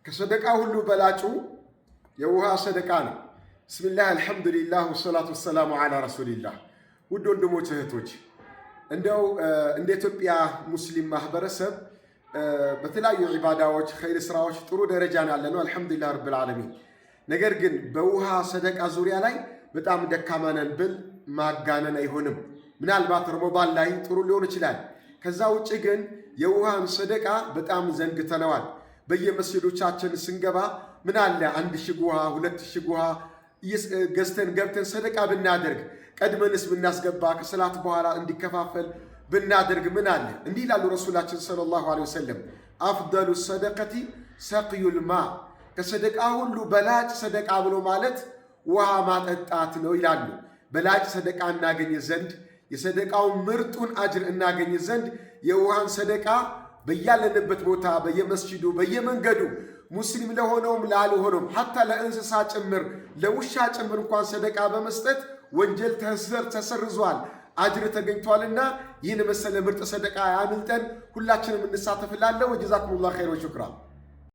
ከሰደቃ ሁሉ በላጩ የውሃ ሰደቃ ነው። ብስሚላህ አልሐምዱሊላህ ወሰላቱ ወሰላሙ ዓላ ረሱሊላህ። ውድ ወንድሞች እህቶች፣ እንደው እንደ ኢትዮጵያ ሙስሊም ማህበረሰብ በተለያዩ ዒባዳዎች ኸይር ስራዎች ጥሩ ደረጃ ያለ ነው፣ አልሐምዱሊላህ ረብል ዓለሚን። ነገር ግን በውሃ ሰደቃ ዙሪያ ላይ በጣም ደካማ ነን ብል ማጋነን አይሆንም። ምናልባት ረመዳን ላይ ጥሩ ሊሆን ይችላል። ከዛ ውጭ ግን የውሃን ሰደቃ በጣም ዘንግተነዋል። በየመስጂዶቻችን ስንገባ ምን አለ አንድ ሽግ ውሃ፣ ሁለት ሽግ ውሃ ገዝተን ገብተን ሰደቃ ብናደርግ፣ ቀድመንስ ብናስገባ፣ ከሰላት በኋላ እንዲከፋፈል ብናደርግ ምን አለ? እንዲህ ይላሉ ረሱላችን صلى الله عليه وسلم أفضل الصدقة سقي الماء፣ ከሰደቃ ሁሉ በላጭ ሰደቃ ብሎ ማለት ውሃ ማጠጣት ነው ይላሉ። በላጭ ሰደቃ እናገኝ ዘንድ፣ የሰደቃውን ምርጡን አጅር እናገኝ ዘንድ የውሃን ሰደቃ በያለንበት ቦታ፣ በየመስጂዱ፣ በየመንገዱ፣ ሙስሊም ለሆነውም ላልሆነውም حتى ለእንስሳ ጭምር፣ ለውሻ ጭምር እንኳን ሰደቃ በመስጠት ወንጀል ተሰርዟል፣ አጅር ተገኝቷልና ይህን መሰለ ምርጥ ሰደቃ ያምልጠን። ሁላችንም እንሳተፍላለሁ። وجزاكم الله خير وشكرا።